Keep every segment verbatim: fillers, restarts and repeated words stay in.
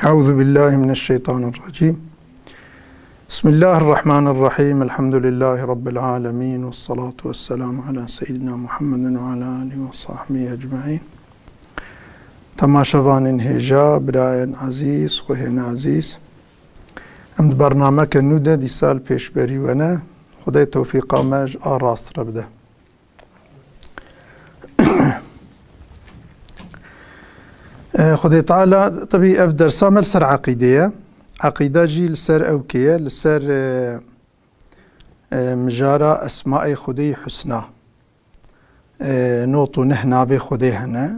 أعوذ بالله من الشيطان الرجيم. بسم الله الرحمن الرحيم. الحمد لله رب العالمين. والصلاة والسلام على سيدنا محمد وعلى آله وصحبه أجمعين. Temaşevanên hêja, birayên ezîz, xwehên ezîz. Em di bernameke nû de dîsa li pêşberî we ne. Xwedê tewfîqa me ji a rast re bide. Eh, Xwedê Teala, tebî ev dersa me li ser eqîdê ye. Eqîda jî li ser ewkê ye, li ser, eh, eh, mijara Esmaê Xwedê Husna. Eh, nod û neh navê Xwedê hene,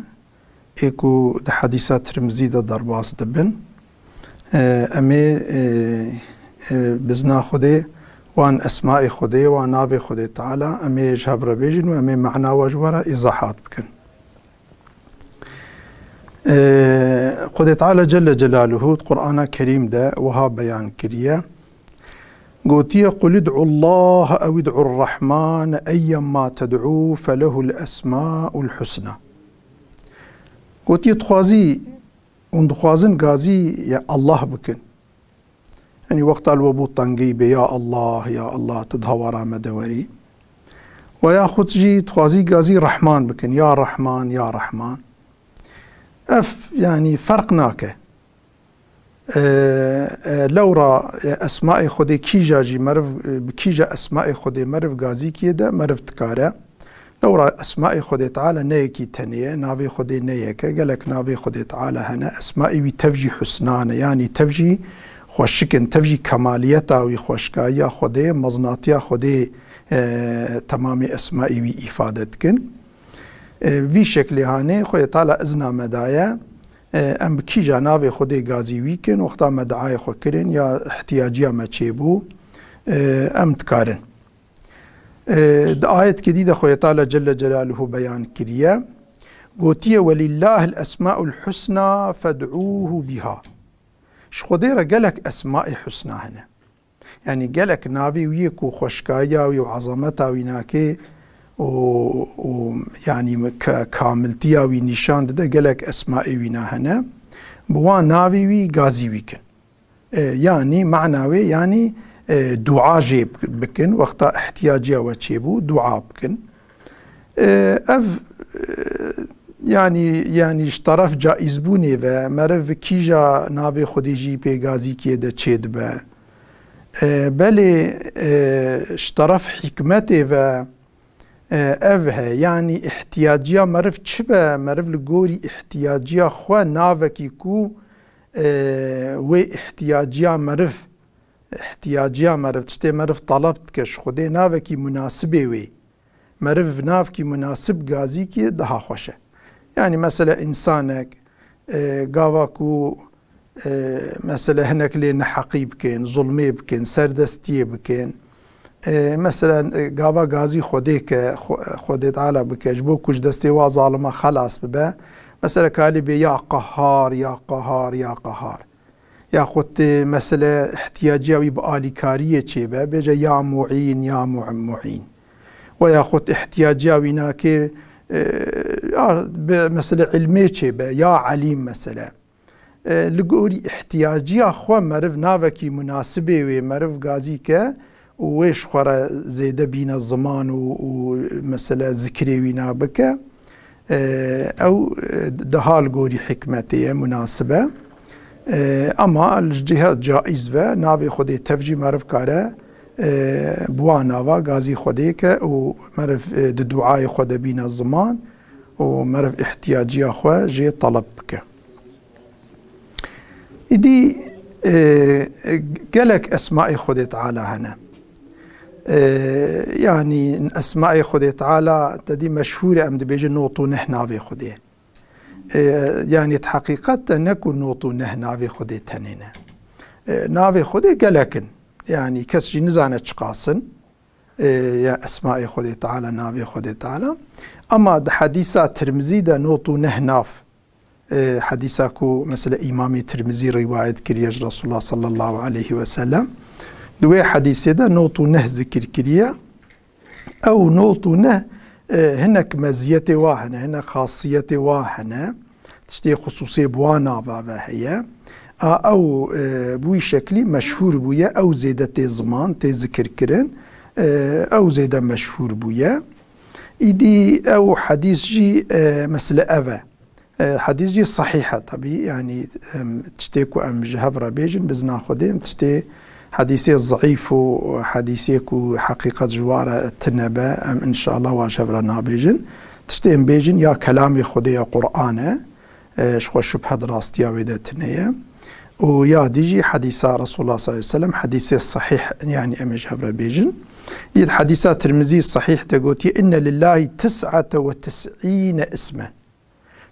ê ku di hedîsa Tirmizî de derbas dibin. E, em ê, e, e, bizna Xwedê wan esmaê Xwedê, wan navê Xwedê Teala, em ê ji hev re bêjin û em ê mana wa ji we re îzahat bikin. E, Xwedê Teala Celle Celaluhu di Qur'ana Kerîm de wiha beyan kiriye. Gotiye, "Qul id'u Allah ew id'u Rahman, eyyemma ted'u felehul esmaul husna." Gotiye, dixwazî hûn dixwazin gazî ya Allah bikin. Yanî wexta li we bû tengî bê, ya Allah, ya Allah, tu di hawara me de werî. Ve yaxud jî dixwazî gazî Rehman bikin, ya Rehman, ya Rehman. Ev, yanî ferq nake. E, e, lewra, e, esmaê Xwedê kîja jî meriv, e, bi kîja esmaê Xwedê meriv gazîkiyê de meriv dikare. Lewra esmaê Xwedê Teala ne yekî tenê ye, navê Xwedê ne yek e, gelek navê Xwedê Teala hene, esmaê wî tev jî husna ne, yanî tev jî xweşik in, tev jî kemaliyeta wî, xweşkayiya Xwedê, meznatiya Xwedê, e, temamê esmaê wî îfade dikin. E, vî şeklê hanê Xwedê Teala izna me daye, e, em bi kîja navê Xwedê gazî wî kin, wexta me diayê xwe kirin ya ihtiyaciya me çêbû, e, em dikarin. E, di ayetkê dî de Xwedê Teala Celle Celaluhu beyan kiriye, gotiye, "Welillahil esmaul husna fed'uhu biha." Ji Xwedê re gelek esmaê husna hene. Yanî gelek navê wî yê ku xweşkayiya wî û ezameta wî nake û, û yanî ka-, kamiltiya wî nîşan dide, gelek esmaê wî na hene. Bi wan navê wî gazî wî kin. E, yanî mana wê, yanî, e, dua jê bik-, bikin, wexta ihtiyaciya we çêbû, dua bikin. E, ev, e, yanî, yanî ji teref caîzbûnê ve, meriv kîja navê Xwedê jî pê gazîkiyê de çêdibe. E, belê, e, ji teref hikmetê ve, e, ev he, yanî ihtiyaciya meriv çi be, meriv li gorî ihtiyaciya xwe navekî ku, e, wê ihtiyaciya meriv, ihtiyaciya meriv, tiştê meriv teleb dike ji Xwedê, navekî munasibê wê. Meriv navkî munasib gazîkî daha xweş e. Yanî mesela însanek, e, gava ku, e, mesela hinek lê neheqî bikin, zulmê bikin, serdestiyê bikin, e, mesela, e, gava gazî Xwedê ke, Xwe-, Xwedê Teala bike, ji bo ku ji destê wa zalima xelas bibe, mesela kalî bê ya qehar, ya qehar, ya qehar. Yaxud, e, mesele ihtiyaciya wî bi alîkariyê çêbe, bêje ya muîn, ya mu-, muîn. We yaxud ihtiyaciya wî nake, e, ya bi mesele ilmê çêbe, ya elîm mesele. E, li gorî ihtiyaciya xwe meriv navekî munasibê wê meriv gazî ke, û wê ji xwe re zêde bîne ziman û, û mesele zikrê wîna bike, e, ew, e, di hal gorî hikmetê ye, munasib e. E, ama li cihet caiz ve navê Xwedê tev jî meriv kare, e, bi wan nava gazî Xwedê ke û meriv, e, di duayê xwe de bîne ziman û meriv ihtiyaciya xwe jê teleb bike. Îdî, e, e, gelek esmaê Xwedê Teala hene. E, yanî esmaê Xwedê Teala te dî meşhûr e, em dibêjin nod û neh navê Xwedê. E, yanî di heqîqet de ne ku nod û neh navê Xwedê tenê ne. E, navê Xwedê gelek in. Yanî kes jî nizane çiqas in. E, ya esmaê Xwedê Teala, navê Xwedê Teala. Ema di hedîsa Tirmizî de nod û neh nav, e, hedîsa ku mesela Îmamê Tirmizî rîwayet kiriye ji Resulullah sallallahu aleyhi ve sellem, di wê hedîsê de nod û neh zikir kiriye. Ew nod û neh, e, hinek meziyetê wa hene, hinek xasiyetê wa hene. Tiştê xusûsê bi wan nava ve heye. A, ew, e, bi wî şeklî meşhûr bûye, ew zêde tê ziman, tê zikirkirin, e, ew zêde meşhûr bûye. Îdî ew hedîs jî, e, mesele ev e. E, hedîs jî sehîh e tebî, yanî, em, tiştê ku em ji hev re bêjin, bi zina Xwedê em tiştê hedîsê zeîf û hedîsê ku heqîqet ji wa re tune be, em înşallah wa ji hev re nabêjin. Tiştê em bêjin ya kelamê Xwedê ya Qur'an e, e, ji xwe şubhe di rastiya wê de tune ye. Û ya dî jî hedîsa Resulullah sallallahu aleyhi ve sellem, hedîsê sehîh, yanî em ê ji hev re bêjin. Yê di hedîsa Tirmizî sehîh de gotiye, "Inne lillahi tis'ate ve tis'îne ismen."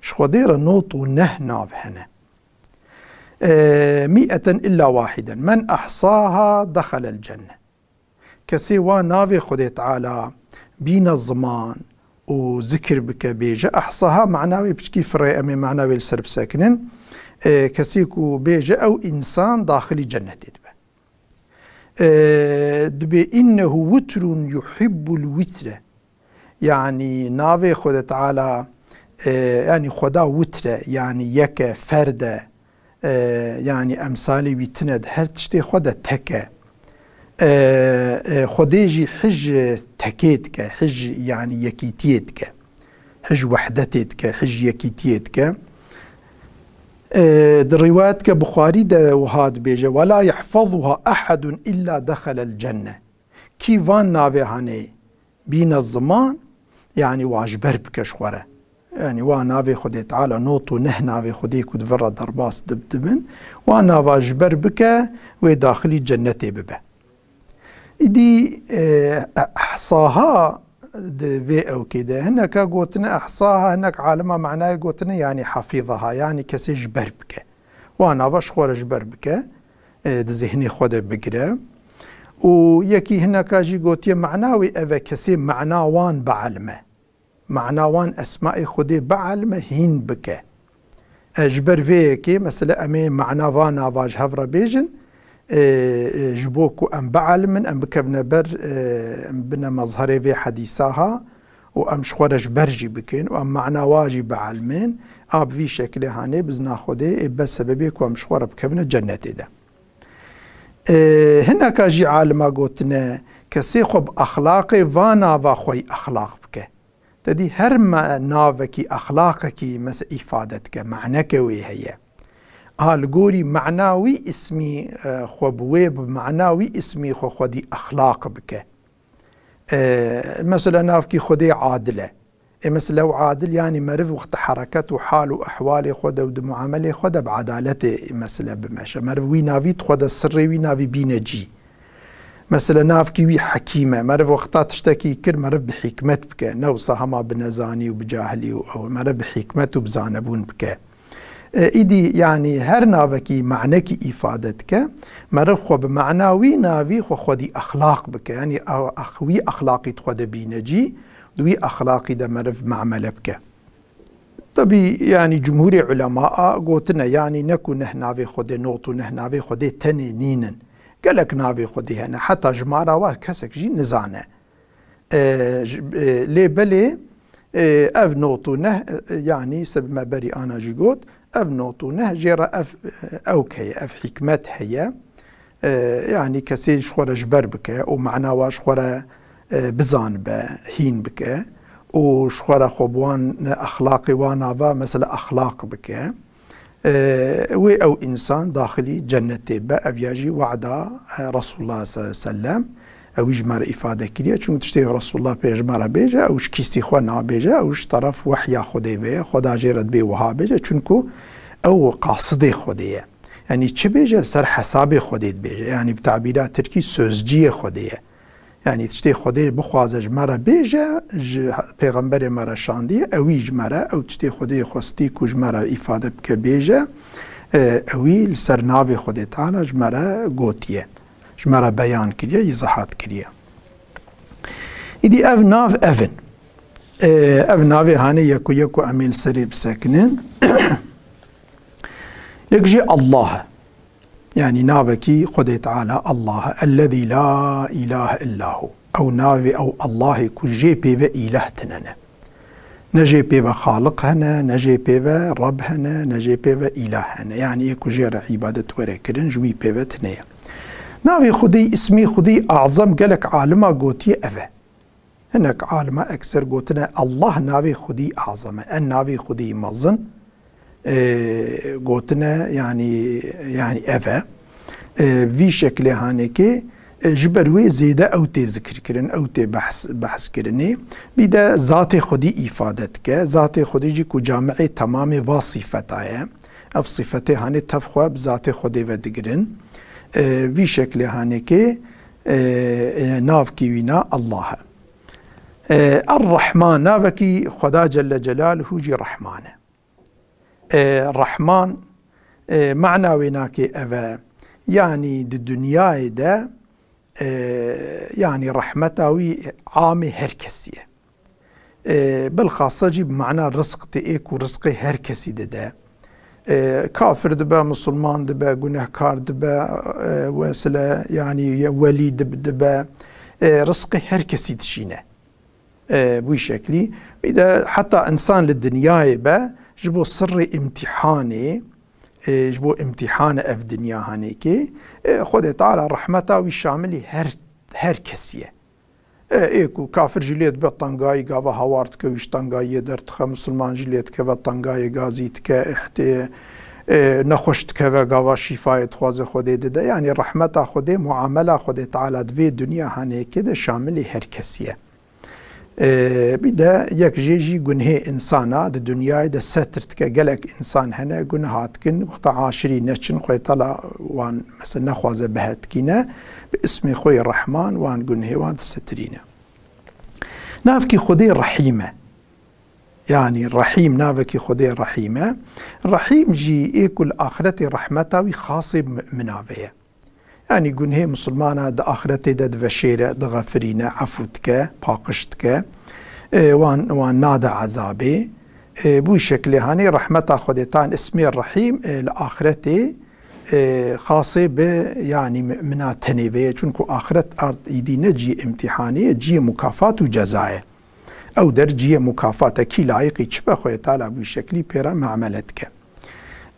Ji Xwedê re nod û neh nav hene. E, "Mi'eten illa wahiden. Men ahsaha dexelel cenne." Kesê wa navê Xwedê Teala bîne ziman û zikir bike, bêje, ehsaha, mana wê piçkî firê, em ê mana wê li ser bisekinin. E, kesê ku bêje, ew însan daxilî cennetê dibe. E, dibê, "Innehu witrun yuhibbul witre." Yanî navê Xwedê Teala, e, yanî Xweda witre, yanî yek e, ferd e, e, yanî emsalê wî tune di her tiştê xwe de tek e. E, e, Xwedê jî hij tekê dike, hij yanî yekîtiyê dike. Hij wehdetê dike, hij yekîtiyê dike. E, di rîwayet ke Buxarî de wiha dibêje, "Ve la yehfazuha ehedun illa dexelel cenne." Kî van navê hanê bîne ziman, yanî wa ji ber bike ji xwe re. Yanî wa navê Xwedê Teala, nod û neh navê Xwedê ku di vir re derbas dib-, dibin, wa nava ji ber bike, wê daxilî cennetê bibe. Îdî, e, ehsaha di vê ewkê de. Hineka gotine ehsaha, hinek alima manayê gotine, yanî hafîzaha, yanî kesê ji ber bike. Wa nava ji xwe re ji ber bike, e, di zihnê xwe de bigire. Û yekî hineka jî gotiye, mana wî ev e, kesê mana wan bielime. Mana wan, esmaê Xwedê bielime, hîn bike. E, ji ber vê yekê, mesela, em ê mana va nava ji hev re bêjin, e, e, ji bo ku em bielimin, em bikevine ber, e, em bine mezherê vê hedîsa ha û em ji xwe re ji ber jî bikin û em mana wa jî bielmin, a bi vî şekilê hanê bi zina Xwedê ê be sebebê ku em ji xwe re bikevine cennetê de. E, hineka jî alima gotine, kesê xwe bi exlaqê va nava xwe yî exlaq bike. Te dî her me-, navekî, exlaqekî, mese-, îfade dike, maneke wê heye. A li gorî mana wî ismî, e, xwe bi wê, bi mana wî ismî xwe xwedî exlaq bike. E, mesela navkî Xwedê adil e. Ê mesela ew adil, yanî meriv wexta hereket û hal û ehwalê xwe de û di muamelê xwe de bi edaletê mesela bimeşe. Meriv wî navî di xwe de sirrê wî navî bîne cî. Mesela navkî wî hekîm e. Meriv wexta tiştekî kir, meriv bi hikmet bike. Ne wisa hema bi nezanî û bi cahilî û ew. Meriv bi hikmet û bi zanebûn bike. E, îdî, yanî her navekî manekî îfade dike. Meriv xwe bi mana wî navî xwe xwedî exlaq bike. Yanî ex-, ex-, wî exlaqî di xwe de bîne cî, di wî exlaqî de meriv muamele bike. Tebî, yanî cumhurê ulema a gotine, yanî ne ku neh navê Xwedê, nod û neh navê Xwedê tenê nînin. Gelek navê Xwedê hene, heta jimara wa kesek jî nizane. E, ji, e, lê belê, e, ev nod û neh, e, yanî seb me berî ana jî got, ev nod û neh jê re ev, e, ewk heye, ev hikmet heye. E, yanî kesê ji xwe re ji ber bike û mana wa ji xwe re, e, bizanibe, hîn bike û ji xwe re xwe bi wan exlaqê wan nava, mesela exlaq bike. E, wê ew însan daxilî cennetê be, ev ya jî wada, e, Resulullah sallallahu aleyhi ve sellem, ew jî ji me re îfade kiriye. Çunku tiştê Resulullah pê ji me re bêje, ew ji kîstî xwe nabêje, ew ji teref wehya Xwedê ve ye. Xweda jê re dibê wiha bêje, çunku ew qasidê Xwedê ye. Yanî çi bêje, li ser hesabê Xwedê dibêje. Yanî bi tabîra tirkî sözcüyê Xwedê ye. Yanî tiştê Xwedê bixwaze ji me re bêje, ji pêxemberê me re şandiye, ewî ji me re, ew tiştê Xwedê xwestî ku ji me re îfade bike bêje, e, ewî li ser navê Xwedê Teala ji me re gotiye. Ji me re beyan kiriye, îzahat kiriye. Îdî ev nav ev in. E, ev navê hanê yek û yek ku em ê li serê bisekinin. Yek jî Allah e. Yanî navekî Xwedê Teala Allah e. Ellezî la îlahe illa hu. Ew navê ew Allahê ku jê pê ve îlah tine ne. Ne jê pê ve Xaliq hene, ne jê pê ve Reb hene, ne jê pê ve îlah hene. Yanî yê ku jê re îbadet were kirin, ji wî pê ve tune ye. Navê Xwedî, îsmê Xwedî Azam gelek alima gotiye ev e. Hinek alima ekser gotine Allah navê Xwedî Azam e. En navê Xwedî mezin, e, gotine, yanî, yanî ev e. E, vî şeklê hanekê, e, ji ber wê zêde ew tê zikirkirin, ew tê behs, behs kirinê. Bî de zatê Xwedî îfade dike. Zatê Xwedî jî ku camiê temamê va sîfeta ye. Ev sîfetê hanê tev xwe bi zatê Xwedê ve digirin. E, vî şeklê hanekê, e, e, navkî wîna Allah e. E, Er-Rehman, navekî Xweda Celle Celaluhu jî Rehman e. E, Rehman, e, mana wê nakê ev e, yanî di dinyayê de, e, yanî rehmeta wî amê her kesî ye. E, bilxasa jî bi mana rizq tê ê ku rizqê her kesî dide. E, kafir dibe, musulman dibe, gunehkar dibe, e, wesile, yanî ye welî dib-, dibe, e, rizqê her kesî dişîne. E, bu şeklî. Bî de heta insan li dinyayê be, ji bo sirrê îmtîhanê, e, ji bo îmtîhane ev dinya hanekê, e, Xwedê Teala rehmeta wî şamilî her, her kesî ye. E, ê ku kafir jî lê dibe tengayî, gava hawar dike, wî ji tengayiyê derdixe, musulman jî lê dikeve tengayê, gazî dike, ihtê, e, nexweş dikeve, gava şîfayê dixwaze Xwedê dide. Yanî rehmeta Xwedê, muamela Xwedê Teala di vê dinya hanekê de şamilî her kesî ye. E, bî de yek jê jî gunhê insana di dinyayê de setir dike. Gelek insan hene, guneha dikin, wexta aşirî neçin, Xwedê Teala wan, mesela, nexwaze bihetkîne, bi ismê xwe yê Rehman wan gunhê wan disetirîne. Navkî Xwedê Rehîm e. Yanî Rehîm, navekî Xwedê Rehîm e. Rehîm jî ê ku li axretê rehmeta wî xasê bi mumina ve ye. Yanî gunhê misilmana di axretê de diveşêre, dixefirîne, efû dike, paqij dike. E, wan, wan nade ezabê. E, bu şeklê hanê rehmeta Xwedê tan ismê Rehîm, e, li axretê, e, xasê bi, yanî mumina tenê ve ye. Çunku axret ard îdî ne ciyê îmtîhanê ye, ciyê mukafat û ceza ye. Ew der ciyê mukafat e, kî layiqî çi be Xwedê Teala bi wî şeklî pê re muamele dike.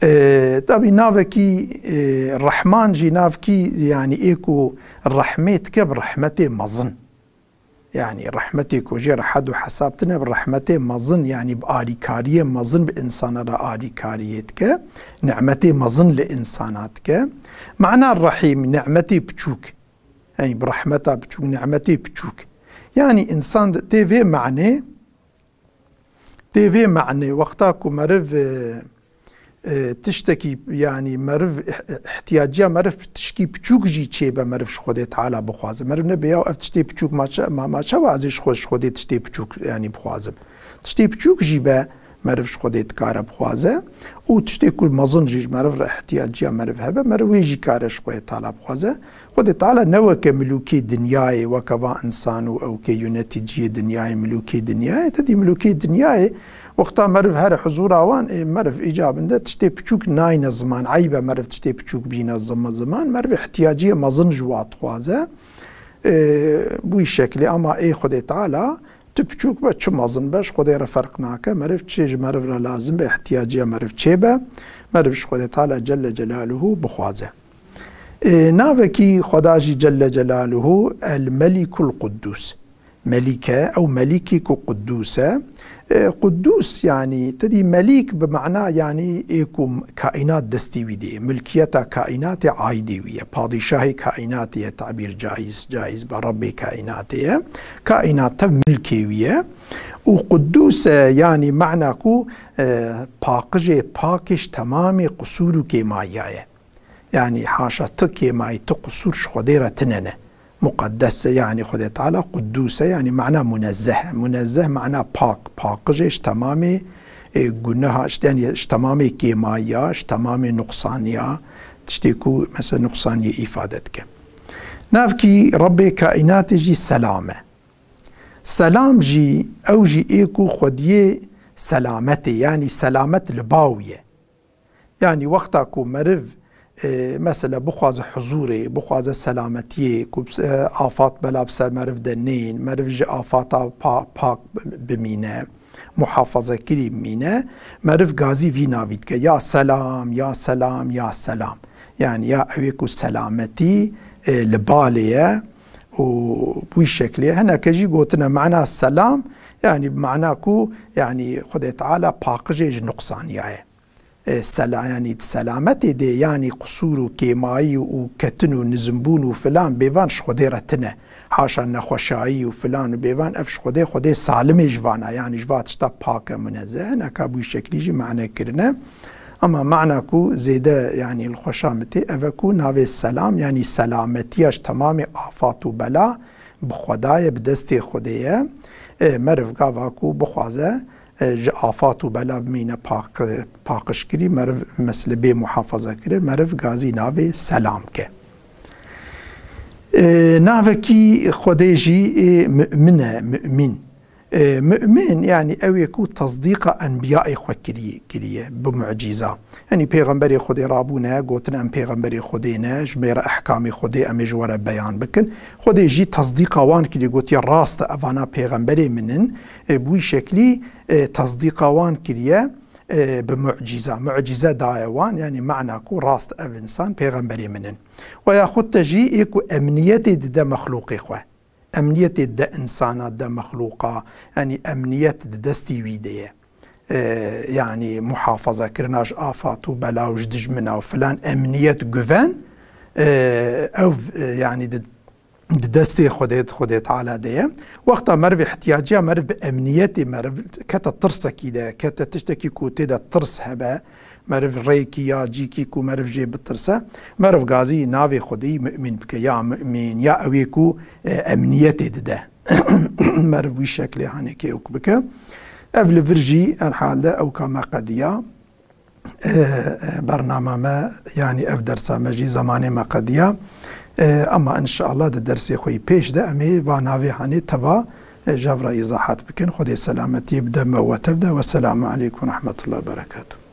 E, tabî navekî, e, Rehman jî navkî, yanî ê ku rehmê dike bi rehmetê mezin. Yanî rehmetê ku jê re hed û hesab tine, bi rehmetê mezin, yanî bi alîkariyê mezin bi insana re alîkariyê dike, nimetê mezin li insana dike. Mana Rehîm, nimetê piçûk. Ey, bi rehmeta piçûk, nimetê piçûk. Yanî însan di-, tê vê manê, tê vê manê, wexta ku meriv, e, e, tiştekî, yanî meriv ih-, ihtiyaciya meriv tişkî piçûk jî çêbe, meriv ji Xwedê Teala bixwaze. Meriv nebe ya ev tiştê piçûk ma çe-, ma, ma çawa ez ê ji xwe, ji Xwedê tiştê piçûk, yanî bixwazim. Tiştê piçûk jî be, meriv ji Xwedê dikare bixwaze û tiştê ku mezin jî ji meriv re ihtiyaciya meriv hebe, meriv wê jî kare ji Xwedê Teala bixwaze. Xwedê Teala ne weke milûkê dinyayê, weke va însan û ew ke yönetîciyê dinyayê, milûkê dinyayê, te dî milûkê dinyayê, wexta meriv here huzûra wan, ê, meriv îcabinde tiştê piçûk nayne ziman, eyb e meriv tiştê piçûk bîne zima-, ziman, meriv ihtiyaciyê mezin ji wa dixwaze. Ê, bu şeklê ama ê Xwedê Teala, tu piçûk be, çi mezin be, ji Xwedê re ferq nake. Meriv çi ji meriv re lazim be, ihtiyaciya meriv çê be, meriv ji Xwedê Teala Celle Celaluhu bixwaze. Ê, navekî Xweda jî Celle Celaluhu El Melikul Quddus. Melîk e, ew Melîkî ku Quddus e. E, Quddus, yanî, te dî Melîk bi mana, yanî, ê ku kaînat destî wî de ye. Milkiyeta kaînatê aîdê wî ye. Padîşahê kaînatê ye, tabîr caiz, caiz be, Rebbê kaînatê ye. Kaînat tev milkê wî ye. Û Quddus e, yanî mana ku, e, paqijê, pakê ji temamê qusûr û kêmayiya ye. Yanî haşa tu kêmayî, tu qusûr ji Xwedê re tine ne. Muqeddes e, yanî Xwedê Teala quddûs e, yanî mana munezzeh e. Munezzeh mana pak, paqij e ji temamê, e, guneha, ji, yanî ji temamê kêmayiya, ji temamê nuqsaniya, tiştê ku mesela nuqsaniyê îfade dike. Navkî Rebbê kaînatê jî selam e. Selam jî, ew jî ê ku xwediyê selametê, yanî selamet li ba wî ye. Yanî wexta ku meriv, e, mesela bixwaze huzûrê, bixwaze selametiyê, ku, e, afat bela bi ser meriv de nên, meriv ji afata pa-, pak bimîne, muhafazekirî mîne, meriv gazî vî navî dike. Ya selam, ya selam, ya selam. Yani ya ew ê ku selametî, e, li balê ye û bi wî şeklê. Hineke jî gotine mana selam, yani bi mana ku, yani Xwedê Teala paqijê ji nuqsaniyaye. E, sela-, yani selametê dê, yani qusûr û kêmayî û ketin û nizimbûn û filan bêvan ji Xwedê re tine. Haşa nexweşayî û filan û bêvan, ev ji Xwedê, Xwedê salimê ji vana, yani ji va tişta pak e, munezeh e, hineka bi wî şeklî jî mane kirine. Ama mana ku zêde, yani li xweşa min tê, ev e ku navê selam, yani selametiya ji temamê afat û bela bi Xweda ye, bi destê Xwedê ye. E, meriv gava ku bixwaze, e, ji afat û bela bimîne pak-, paqijkirî, meriv mesele bê muhafaza kirin, meriv gazî navê selam ke. E, navekî Xwedê jî, e, mu'min e, mu'min. E, mu'min, yani ew ê ku tesdîqa enbiyayê xwe kirî-, kiriye bi mucîza. Yani pêxemberê Xwedê rabûne, gotin em pêxemberê Xwedê ne, ji mêre ehkamê Xwedê em ê ji we re beyan bikin. Xwedê jî tesdîqa wan kiriye, gotiye rast e, evana pêxemberê min in. E, bi wî şeklî, e, tesdîqa wan kiriye, e, bi mucîza. Mucîze daye wan, yani mana ku rast ev insan pêxemberê min in. Weya xud te jî ê ku emniyetê dide mexlûqê xwe. Emniyetê dide insana, dide mexlûqa, yani emniyet di destî wî de ye. E, yani muhafaza kirina ji afat û bela û ji dijmina û filan, emniyet, güven, e, ew, e, yani di di destê Xwedê, Xwedê Teala de ye. Wexta meriv ihtiyaciya meriv bi emniyetê meriv kete tirsekî de, kete tiştekî ku tê de tirs hebe, meriv rêkî ya cîkî ku meriv jê bitirse, meriv gazî navê Xwedê yî mu'min bike, ya mu'min, ya ew ê ku, e, emniyetê dide. Meriv wî şeklê hanê kêwk bike. Ev li vir jî herhalde ew ka me qediya. E, e, bernama me, yani ev dersa me jî zemanê me qediya. E, ama inşallah di dersê xwe yî pêş de em ê va navê hanê teva, e, ji hev re îzahat bikin. Xwedê selametiyê bide me û we tev de. Wesselamu aleykum ve rahmetullah ve berekatuh.